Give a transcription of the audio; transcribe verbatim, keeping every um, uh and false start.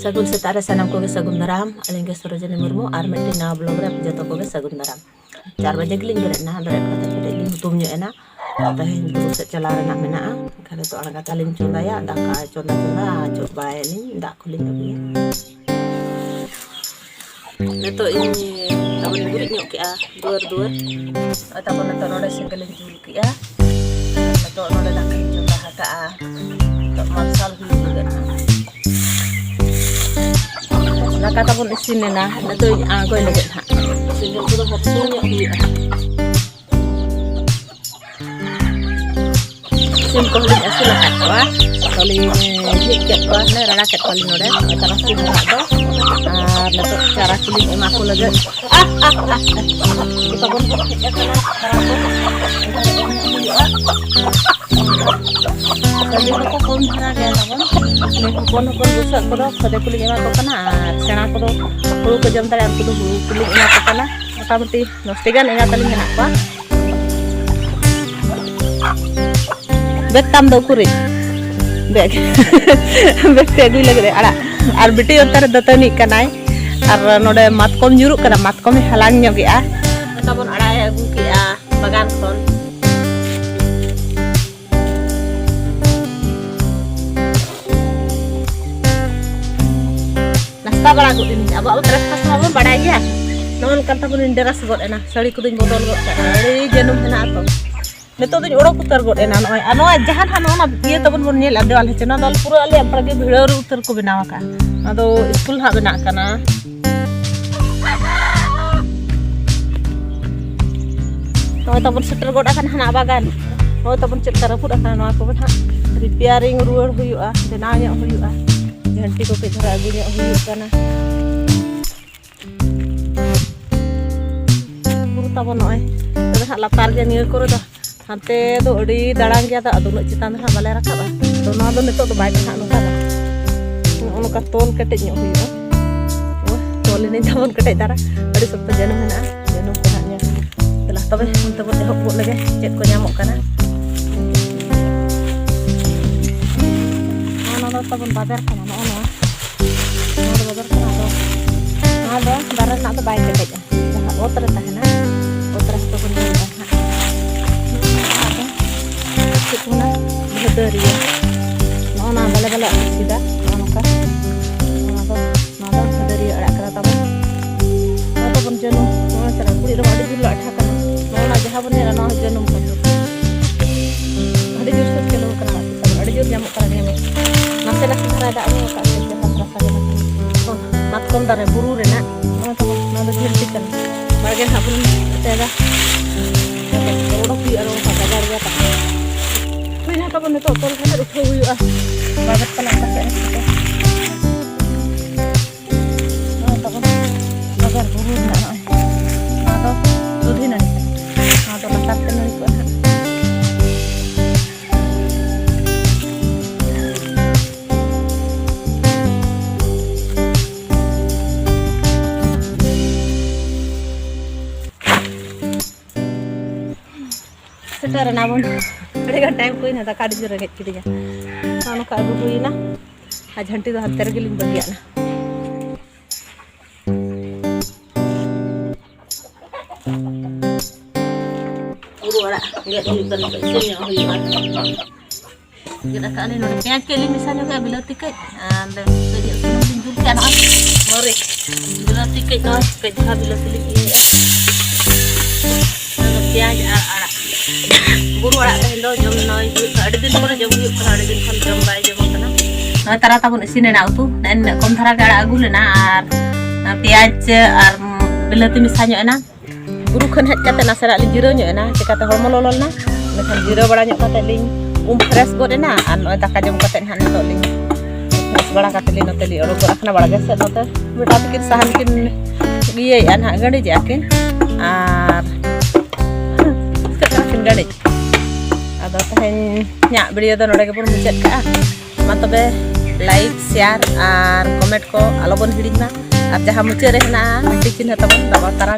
ᱥᱟᱹᱜᱩᱱ ᱥᱮᱛᱟᱜ ᱨᱮ ᱥᱟᱱᱟᱢ ᱠᱚᱜᱮ ᱥᱟᱹᱜᱩᱱ ᱫᱟᱨᱟᱢ᱾ ᱟᱹᱞᱤᱧ ᱜᱮ ᱥᱚᱨᱳᱡᱤᱱᱤ ᱢᱩᱨᱢᱩ, ᱟᱨ ᱢᱤᱫᱴᱤᱡ ᱱᱟᱣᱟ vlog ᱨᱮ ᱟᱯᱮ ᱡᱚᱛᱚ ᱠᱚᱜᱮ ᱥᱟᱹᱜᱩᱱ ᱫᱟᱨᱟᱢ᱾ ᱪᱟᱨ ᱵᱟᱡᱮ ᱜᱮᱞᱤᱧ ᱵᱮᱨᱮᱫ ᱮᱱᱟ, ᱵᱮᱨᱮᱫ ᱠᱟᱛᱮ ᱠᱟᱹᱴᱤᱡ ᱞᱤᱧ ᱦᱩᱛᱩᱢ ᱧᱚᱜ ᱮᱱᱟ᱾ ᱛᱮᱦᱮᱧ ᱵᱩᱨᱩ ᱥᱮᱫ ᱪᱟᱞᱟᱣ ᱨᱮᱱᱟᱜ ᱢᱮᱱᱟᱜᱼᱟ᱾ ᱮᱱᱠᱷᱟᱱ ᱱᱤᱛᱚᱜ ᱟᱬᱜᱟᱛ ᱞᱤᱧ ᱪᱚᱸᱫᱟᱭᱟ, ᱫᱟᱠᱟ ᱪᱚᱸᱫᱟ ᱪᱚᱸᱫᱟ ᱡᱚᱜ ᱵᱟᱲᱟᱭᱟᱞᱤᱧ, ᱫᱟᱜ ᱠᱚᱞᱤᱧ ᱟᱹᱜᱩᱭᱟ᱾ ᱱᱤᱛᱚᱜ ᱤᱧ ᱛᱟᱵᱚᱱ ᱜᱩᱨᱤᱡ ᱧᱚᱜ ᱠᱮᱜᱼᱟ ᱫᱩᱣᱟᱹᱨ ᱫᱩᱣᱟᱹᱨ᱾ ᱟᱨ ᱛᱟᱵᱚᱱ ᱱᱤᱛᱚᱜ ᱱᱚᱰᱮ ᱥᱮᱸᱜᱮᱞ ᱤᱧ ᱡᱩᱞ ᱠᱮᱜᱼᱟ᱾ ᱱᱤᱛᱚᱜ ᱱᱚᱰᱮ ᱫᱟᱠᱟᱧ ᱪᱚᱸᱫᱟ ᱟᱠᱟᱜᱼᱟ᱾ ᱱᱤᱛᱚᱜ ᱢᱟᱨᱥᱟᱞ ᱦᱩᱭᱩᱜ ᱞᱟᱹᱜᱤᱫ ᱱᱟᱦᱟᱜ᱾ ᱫᱟᱠᱟ ᱛᱟᱵᱚᱱ ᱤᱥᱤᱱ ᱮᱱᱟ, ᱱᱤᱛᱚᱜ ᱤᱧ ᱟᱬᱜᱚᱭ ᱞᱟᱹᱜᱤᱫ ᱱᱟᱦᱟᱜ᱾ ᱥᱮᱸᱜᱮᱞ ᱠᱚᱫᱚ ᱦᱚᱯᱥᱩᱨ ᱧᱚᱜ ᱦᱩᱭᱩᱜᱼᱟ᱾ ᱥᱤᱢ ᱠᱚᱦᱚᱸ ᱞᱤᱧ ᱟᱹᱥᱩᱞ ᱟᱠᱟᱫ ᱠᱚᱣᱟ᱾ ᱛᱚᱞᱤᱧ ᱡᱷᱤᱡ ᱠᱮᱫ ᱠᱚᱣᱟ, ᱦᱟᱱᱮ ᱨᱟᱲᱟ ᱠᱮᱫ ᱠᱚᱣᱟᱞᱤᱧ ᱱᱚᱰᱮ, ᱱᱚᱜᱼᱚᱭ ᱛᱟᱨᱟᱥᱤᱧ ᱱᱟᱦᱟᱜ ᱫᱚ᱾ ᱟᱨ ᱱᱤᱛᱚᱜ ᱪᱟᱨᱟ ᱠᱚᱞᱤᱧ ᱮᱢᱟ ᱠᱚ ᱞᱟᱹᱜᱤᱫ᱾ ᱟᱦ, ᱟᱦ, ᱟᱦ, ᱟᱦ᱾ ᱛᱟᱵᱚᱱ ᱠᱚ ᱦᱮᱡ ᱟᱠᱟᱱᱟ, ᱪᱟᱨᱟ ᱠᱚ᱾ ᱦᱩᱭᱩᱜᱼᱟ᱾ ᱠᱷᱟᱹᱫᱤ ᱦᱚᱸᱠᱚ ᱠᱚᱢ ᱫᱷᱟᱨᱟ ᱜᱮᱭᱟ ᱛᱟᱵᱚᱱ᱾ ᱦᱚᱯᱚᱱ ᱦᱚᱯᱚᱱ ᱵᱩᱥᱟᱹᱜ ᱠᱚᱫᱚ ᱠᱷᱟᱹᱫᱤ ᱠᱚᱞᱤᱧ ᱮᱢᱟ ᱠᱚ ᱠᱟᱱᱟ, ᱟᱨ ᱥᱮᱬᱟ ᱠᱚᱫᱚ ᱦᱩᱲᱩ ᱠᱚ ᱡᱚᱢ ᱫᱟᱲᱮᱭᱟᱜᱼᱟ, ᱩᱱᱠᱩ ᱫᱚ ᱦᱩᱲᱩ ᱠᱚᱞᱤᱧ ᱮᱢᱟ ᱠᱚ ᱠᱟᱱᱟ᱾ ᱢᱚᱴᱟᱢᱩᱴᱤ ᱫᱚᱥᱴᱤ ᱜᱟᱱ ᱮᱸᱜᱟ ᱛᱟᱹᱞᱤᱧ ᱢᱮᱱᱟᱜ ᱠᱚᱣᱟ᱾ ᱵᱮᱜᱽ ᱛᱟᱢ ᱫᱚ ᱩᱠᱩᱨᱤᱡ? ᱵᱮᱜᱽ᱾ ᱵᱮᱜᱽ ᱛᱮ ᱟᱹᱜᱩᱭ ᱞᱟᱹᱜᱤᱫ ᱮ ᱟᱲᱟᱜ᱾ ᱟᱨ ᱵᱤᱴᱤ ᱚᱱᱛᱮ ᱨᱮ ᱫᱟᱹᱛᱟᱹᱱᱤᱜ ᱠᱟᱱᱟᱭ᱾ ᱟᱨ ᱱᱚᱰᱮ ᱢᱟᱛᱠᱚᱢ ᱧᱩᱨᱩᱜ ᱠᱟᱱᱟ, ᱢᱟᱛᱠᱚᱢᱮ ᱦᱟᱞᱟᱝ ᱧᱚᱜᱮᱜᱼᱟ᱾ ᱛᱟᱵᱚᱱ ᱟᱲᱟᱜ ᱮ ᱟᱹᱜᱩ ᱠᱮᱜᱼᱟ ᱵᱟᱜᱟᱱ ᱠᱷᱚᱱ᱾ ᱱᱟᱥᱛᱟ ᱵᱟᱲᱟ ᱜᱚᱫ ᱮᱱᱟᱹᱧ᱾ ᱟᱵᱚᱣᱟᱜ breakfast ᱢᱟᱵᱚᱱ ᱵᱟᱲᱟᱭ ᱜᱮᱭᱟ᱾ ᱱᱚᱜᱼᱚ ᱱᱚᱝᱠᱟᱱ ᱛᱟᱵᱚᱱ ᱤᱧ dress ᱜᱚᱫ ᱮᱱᱟ᱾ ᱥᱟᱹᱲᱤ ᱠᱚᱫᱚᱧ ᱵᱚᱫᱚᱞ ᱜᱚᱫ ᱠᱟᱜᱼᱟ᱾ ᱟᱹᱰᱤ ᱡᱟᱹᱱᱩᱢ ᱦᱮᱱᱟᱜᱼᱟ ᱛᱚ᱾ ᱱᱤᱛᱚᱜ ᱫᱚᱧ ᱚᱰᱚᱠ ᱩᱛᱟᱹᱨ ᱜᱚᱫ ᱮᱱᱟ᱾ ᱱᱚᱜᱼᱚᱭ, ᱟᱨ ᱱᱚᱣᱟ ᱡᱟᱦᱟᱸ ᱱᱟᱦᱟᱜ ᱱᱚᱜᱼᱚ ᱱᱟ ᱤᱭᱟᱹ ᱛᱟᱵᱚᱱ ᱵᱚᱱ ᱧᱮᱞᱮᱫᱼᱟ, ᱫᱮᱣᱟᱞ ᱦᱮᱸᱪᱮ, ᱱᱚᱣᱟ ᱫᱚ ᱟᱞᱮ ᱯᱩᱨᱟᱹ ᱟᱞᱮᱭᱟᱜ ᱯᱟᱲᱟ ᱜᱮ ᱵᱷᱤᱲᱟᱹᱣ ᱩᱛᱟᱹᱨ ᱠᱚ ᱵᱮᱱᱟᱣ ᱟᱠᱟᱫᱼᱟ᱾ ᱱᱚᱣᱟ ᱫᱚ ᱥᱠᱩᱞ ᱱᱟᱦᱟᱜ ᱵᱮᱱᱟᱜ ᱠᱟᱱᱟ᱾ ᱱᱚᱜᱼᱚᱭ ᱛᱟᱵᱚᱱ ᱥᱮᱴᱮᱨ ᱜᱚᱫ ᱟᱠᱟᱱᱟ ᱦᱟᱱᱟ ᱵᱟᱜᱟᱱ᱾ ᱱᱚᱜᱼᱚᱭ ᱛᱟᱵᱚᱱ ᱪᱮᱫ ᱞᱮᱠᱟ ᱨᱟᱹᱯᱩᱫ ᱟᱠᱟᱱᱟ, ᱱᱚᱣᱟ ᱠᱚᱜᱮ ᱱᱟᱦᱟᱜ repairing ᱨᱩᱣᱟᱹᱲ ᱦᱩᱭᱩᱜᱼᱟ, ᱵᱮᱱᱟᱣ ᱧᱚᱜ ᱦᱩᱭᱩᱜᱼᱟ᱾ ᱡᱷᱟᱹᱱᱴᱤ ᱠᱚ ᱠᱟᱹᱡ ᱫᱷᱟᱨᱟ ᱟᱹᱜᱩ ᱧᱚᱜ ᱦᱩᱭᱩᱜ ᱠᱟᱱᱟ᱾ ᱵᱩᱨᱩ ᱛᱟᱵᱚᱱ ᱱᱚᱜᱼᱚᱭ, ᱱᱚᱰᱮ ᱦᱟᱸᱜ ᱞᱟᱛᱟᱨ ᱜᱮ ᱱᱤᱭᱟᱹ ᱠᱚᱨᱮ ᱫᱚ᱾ ᱦᱟᱱᱛᱮ ᱫᱚ ᱟᱹᱰᱤ ᱫᱟᱲᱟᱝ ᱜᱮᱭᱟ, ᱟᱫᱚ ᱩᱱᱟᱹᱜ ᱪᱮᱛᱟᱱ ᱫᱚ ᱦᱟᱸᱜ ᱵᱟᱞᱮ ᱨᱟᱠᱟᱵᱼᱟ᱾ ᱟᱫᱚ ᱱᱚᱣᱟ ᱫᱚ ᱱᱤᱛᱚᱜ ᱫᱚ ᱵᱟᱭ ᱵᱮᱱᱟᱜᱼᱟ, ᱱᱚᱝᱠᱟ ᱫᱚ᱾ ᱱᱚᱜᱼᱚ ᱱᱚᱝᱠᱟ ᱛᱚᱞ ᱠᱮᱴᱮᱡ ᱧᱚᱜ ᱦᱩᱭᱩᱜᱼᱟ᱾ ᱛᱚᱞ ᱮᱱᱟᱹᱧ ᱛᱟᱵᱚᱱ ᱠᱮᱴᱮᱡ ᱫᱷᱟᱨᱟ, ᱟᱹᱰᱤ ᱥᱚᱠᱛᱚ ᱡᱟᱹᱱᱩᱢ ᱢᱮᱱᱟᱜᱼᱟ, ᱡᱟᱹᱱᱩᱢ ᱠᱚ ᱦᱟᱸᱜ ᱧᱮᱞ᱾ ᱫᱮᱞᱟ ᱛᱚᱵᱮ ᱚᱱᱛᱮ ᱵᱚᱱ ᱮᱦᱚᱵ ᱜᱚᱫ ᱞᱮᱜᱮ, ᱪᱮᱫ ᱠᱚ ᱧᱟᱢᱚᱜ ᱠᱟᱱᱟ᱾ ᱱᱚᱜᱼᱚ ᱱᱚᱣᱟ ᱫᱚ ᱛᱟᱵᱚᱱ ᱵᱟᱵᱮᱨ ᱠᱟᱱᱟ, ᱱᱚᱜᱼᱚ ᱱᱚᱣᱟ᱾ ᱚᱱᱟ ᱫᱚ ᱫᱟᱨᱮ ᱨᱮᱱᱟᱜ ᱫᱚ ᱵᱟᱭ ᱠᱮᱴᱮᱡᱼᱟ, ᱡᱟᱦᱟᱸ ᱚᱛ ᱨᱮ ᱛᱟᱦᱮᱱᱟ, ᱚᱛ ᱨᱮ ᱦᱚᱸ ᱵᱚᱱ ᱧᱮᱞ ᱮᱫᱟ ᱦᱟᱸᱜ᱾ ᱱᱚᱣᱟ ᱫᱚ ᱪᱮᱫ ᱠᱚ ᱢᱮᱱᱟ? ᱵᱷᱟᱹᱫᱟᱹᱨᱤᱭᱟᱹ᱾ ᱱᱚᱜᱼᱚ ᱱᱚᱣᱟ ᱵᱟᱞᱮ ᱵᱟᱞᱮ ᱟᱹᱜᱩ ᱠᱮᱫᱟ, ᱱᱚᱜᱼᱚ ᱱᱚᱝᱠᱟ᱾ ᱱᱚᱣᱟ ᱫᱚ, ᱱᱚᱣᱟ ᱫᱚ ᱵᱷᱟᱹᱫᱟᱹᱨᱤᱭᱟᱹ ᱟᱲᱟᱜ ᱠᱟᱱᱟ ᱛᱟᱵᱚᱱ᱾ ᱱᱚᱣᱟ ᱫᱚᱵᱚᱱ ᱡᱟᱹᱱᱩᱢ, ᱱᱚᱣᱟ ᱥᱟᱞᱟᱜ ᱠᱩᱲᱤᱫ ᱨᱮᱦᱚᱸ ᱟᱹᱰᱤ ᱡᱳᱨ ᱞᱮ ᱟᱴᱷᱟ ᱠᱟᱱᱟ᱾ ᱱᱚᱜᱼᱚ ᱱᱚᱣᱟ ᱡᱟᱦᱟᱸ ᱵᱚᱱ ᱧᱮᱞᱟ, ᱱᱚᱣᱟ ᱦᱚᱸ ᱡᱟᱹᱱᱩᱢ ᱠᱟᱱᱟ᱾ ᱟᱹᱰᱤ ᱡᱳᱨ ᱥᱮ ᱪᱟᱹᱞᱩ ᱟᱠᱟᱱᱟ ᱟᱲᱟᱜ ᱥᱟᱠᱟᱢ, ᱟᱹᱰᱤ ᱡᱳᱨ ᱧᱟᱢᱚᱜ ᱠᱟᱱᱟ ᱱᱤᱭᱟᱹ ᱢᱟ᱾ ᱱᱟᱥᱮ ᱱᱟᱥᱮ ᱫᱷᱟᱨᱟᱭ ᱫᱟᱜ ᱧᱚᱜ ᱟᱠᱟᱫ ᱛᱮ ᱪᱮᱦᱨᱟ ᱫᱷᱟᱨᱟ ᱥᱟᱜᱮᱱ ᱟᱠᱟᱱᱟ᱾ ᱢᱟᱛᱠᱚᱢ ᱫᱟᱨᱮ ᱵᱩᱨᱩ ᱨᱮᱱᱟᱜ, ᱱᱚᱣᱟ ᱛᱟᱵᱚᱱ, ᱱᱚᱣᱟ ᱫᱚ ᱡᱷᱟᱹᱱᱴᱤ ᱠᱟᱱᱟ᱾ ᱵᱟᱲᱜᱮ ᱱᱟᱦᱟᱜ ᱵᱚᱱ ᱮᱴᱮᱫᱟ᱾ ᱚᱰᱚᱠ ᱦᱩᱭᱩᱜᱼᱟ, ᱱᱚᱝᱠᱟ ᱜᱟᱡᱟᱲ ᱜᱮᱭᱟ ᱛᱟᱵᱚᱱ᱾ ᱦᱩᱭᱱᱟ ᱛᱟᱵᱚᱱ ᱱᱤᱛᱚᱜ ᱛᱚᱞ ᱠᱷᱟᱱ ᱩᱴᱷᱟᱹᱣ ᱦᱩᱭᱩᱜᱼᱟ᱾ ᱵᱟᱵᱮᱨ ᱛᱟᱞᱟᱝ ᱠᱟᱛᱮ ᱱᱚᱜᱼᱚᱭ ᱛᱟᱵᱚᱱ ᱵᱟᱡᱟᱨ ᱵᱩᱨᱩ ᱨᱮᱱᱟᱜ ᱱᱚᱜᱼᱚᱭ ᱱᱚᱣᱟ ᱫᱚ ᱫᱩᱫᱷᱤ ᱱᱟᱹᱲᱤ ᱠᱟᱱᱟ᱾ ᱱᱚᱣᱟ ᱫᱚ ᱞᱟᱛᱟᱨ ᱛᱮ ᱱᱟᱹᱲᱤ ᱠᱚᱜᱼᱟ ᱱᱟᱦᱟᱜ᱾ ᱥᱮᱴᱮᱨ ᱮᱱᱟ ᱵᱚᱱ᱾ ᱟᱹᱰᱤ ᱜᱟᱱ ᱴᱟᱭᱤᱢ ᱦᱩᱭᱱᱟ, ᱫᱟᱠᱟ ᱟᱹᱰᱤ ᱡᱳᱨ ᱨᱮᱸᱜᱮᱡ ᱠᱤᱫᱤᱧᱟ᱾ ᱱᱚᱜᱼᱚ ᱱᱚᱝᱠᱟ ᱟᱹᱜᱩ ᱦᱩᱭᱱᱟ᱾ ᱟᱨ ᱡᱷᱟᱹᱱᱴᱤ ᱫᱚ ᱦᱟᱱᱛᱮ ᱨᱮᱜᱮ ᱞᱤᱧ ᱵᱟᱹᱜᱤᱭᱟᱜᱼᱟ᱾ ᱵᱩᱨᱩ ᱟᱲᱟᱜ ᱜᱮᱫ ᱦᱩᱭᱩᱜ ᱠᱟᱱᱟ, ᱤᱥᱤᱱ ᱧᱚᱜ ᱦᱩᱭᱩᱜᱼᱟ᱾ ᱜᱮᱫ ᱟᱠᱟᱫ ᱞᱤᱧ ᱱᱚᱰᱮ᱾ ᱯᱮᱸᱭᱟᱡᱽ ᱠᱟᱹᱡ ᱞᱤᱧ ᱢᱮᱥᱟ ᱧᱚᱜᱟ, ᱵᱤᱞᱟᱹᱛᱤ ᱠᱟᱹᱡ, ᱟᱨ ᱠᱟᱹᱡ ᱧᱚᱜ ᱥᱩᱱᱩᱢ ᱞᱤᱧ ᱫᱩᱞ ᱠᱮᱫᱼᱟ᱾ ᱱᱚᱜᱼᱚᱭ ᱢᱟᱹᱨᱤᱪ, ᱵᱤᱞᱟᱹᱛᱤ ᱠᱟᱹᱡ, ᱱᱚᱜᱼᱚᱭ ᱠᱟᱹᱡ ᱫᱷᱟᱨᱟ ᱵᱤᱞᱟᱹᱛᱤ ᱞᱤᱧ ᱤᱭᱟᱹᱭᱮᱫᱼᱟ᱾ ᱚᱱᱟ ᱫᱚ ᱯᱮᱸᱭᱟᱡᱽ ᱟᱨ ᱟᱲᱟᱜ, ᱵᱩᱨᱩ ᱟᱲᱟᱜ ᱛᱮᱦᱮᱧ ᱫᱚ ᱡᱚᱢ ᱱᱚᱜᱼᱚᱭ ᱦᱩᱭᱩᱜ ᱠᱟᱱᱟ᱾ ᱟᱹᱰᱤ ᱫᱤᱱ ᱯᱚᱨᱮ ᱡᱚᱢ ᱦᱩᱭᱩᱜ ᱠᱟᱱᱟ, ᱟᱹᱰᱤ ᱫᱤᱱ ᱠᱷᱚᱱ ᱡᱚᱢ ᱵᱟᱭ ᱡᱚᱢ ᱠᱟᱱᱟ᱾ ᱱᱚᱜᱼᱚᱭ ᱛᱟᱨᱟ ᱛᱟᱵᱚᱱ ᱤᱥᱤᱱ ᱮᱱᱟ ᱩᱛᱩ᱾ ᱱᱮᱜᱼᱮ ᱱᱤᱱᱟᱹᱜ ᱠᱚᱢ ᱫᱷᱟᱨᱟ ᱜᱮ ᱟᱲᱟᱜ ᱟᱹᱜᱩ ᱞᱮᱱᱟ ᱟᱨ ᱯᱮᱸᱭᱟᱡᱽ ᱟᱨ ᱵᱤᱞᱟᱹᱛᱤ ᱢᱮᱥᱟ ᱧᱚᱜ ᱮᱱᱟ᱾ ᱵᱩᱨᱩ ᱠᱷᱚᱱ ᱦᱮᱡ ᱠᱟᱛᱮ ᱱᱟᱥᱮᱱᱟᱜ ᱞᱤᱧ ᱡᱤᱨᱟᱹᱣ ᱧᱚᱜ ᱮᱱᱟ, ᱪᱤᱠᱟᱹᱛᱮ ᱦᱚᱲᱢᱚ ᱞᱚᱞᱚ ᱞᱮᱱᱟ᱾ ᱤᱱᱟᱹᱠᱷᱟᱱ ᱡᱤᱨᱟᱹᱣ ᱵᱟᱲᱟ ᱧᱚᱜ ᱠᱟᱛᱮ ᱞᱤᱧ ᱩᱢ ᱯᱷᱨᱮᱥ ᱜᱚᱫ ᱮᱱᱟ᱾ ᱟᱨ ᱱᱚᱜᱼᱚᱭ ᱫᱟᱠᱟ ᱡᱚᱢ ᱠᱟᱛᱮ ᱱᱟᱦᱟᱜ ᱱᱤᱛᱚᱜ ᱞᱤᱧ ᱯᱷᱨᱮᱥ ᱵᱟᱲᱟ ᱠᱟᱛᱮ ᱞᱤᱧ ᱱᱚᱛᱮ ᱞᱤᱧ ᱚᱰᱚᱠ ᱜᱚᱫ ᱟᱠᱟᱱᱟ ᱵᱟᱲᱜᱮ ᱥᱮᱫ᱾ ᱱᱚᱛᱮ ᱵᱮᱴᱟ ᱛᱟᱹᱠᱤᱱ ᱥᱟᱦᱟᱱ ᱠᱤᱱ ᱤᱭᱟᱹᱭᱮᱫᱼᱟ ᱱᱟᱦᱟᱜ, ᱜᱟᱹᱰᱤᱡᱮᱜᱼᱟ ᱠᱤᱱ᱾ ᱟᱨ ᱪᱤᱠᱟᱹᱜ ᱠᱟᱱᱟ ᱠᱤᱱ ᱜᱟᱹᱰᱤᱡ᱾ ᱟᱫᱚ ᱛᱮᱦᱮᱧᱟᱜ ᱵᱷᱤᱰᱤᱭᱳ ᱫᱚ ᱱᱚᱰᱮ ᱜᱮᱵᱚᱱ ᱢᱩᱪᱟᱹᱫ ᱠᱟᱜᱼᱟ᱾ ᱢᱟ ᱛᱚᱵᱮ, ᱞᱟᱭᱤᱠ, ᱥᱮᱭᱟᱨ ᱟᱨ ᱠᱚᱢᱮᱱᱴ ᱠᱚ ᱟᱞᱚᱵᱚᱱ ᱦᱤᱲᱤᱧ ᱢᱟ᱾ ᱟᱨ ᱡᱟᱦᱟᱸ ᱢᱩᱪᱟᱹᱫ ᱨᱮ ᱦᱮᱱᱟᱜᱼᱟ ᱜᱷᱟᱱᱴᱤ ᱪᱤᱱᱦᱟᱹ ᱛᱟᱵᱚᱱ, ᱫᱟᱵᱟᱣ ᱛᱟᱨᱟ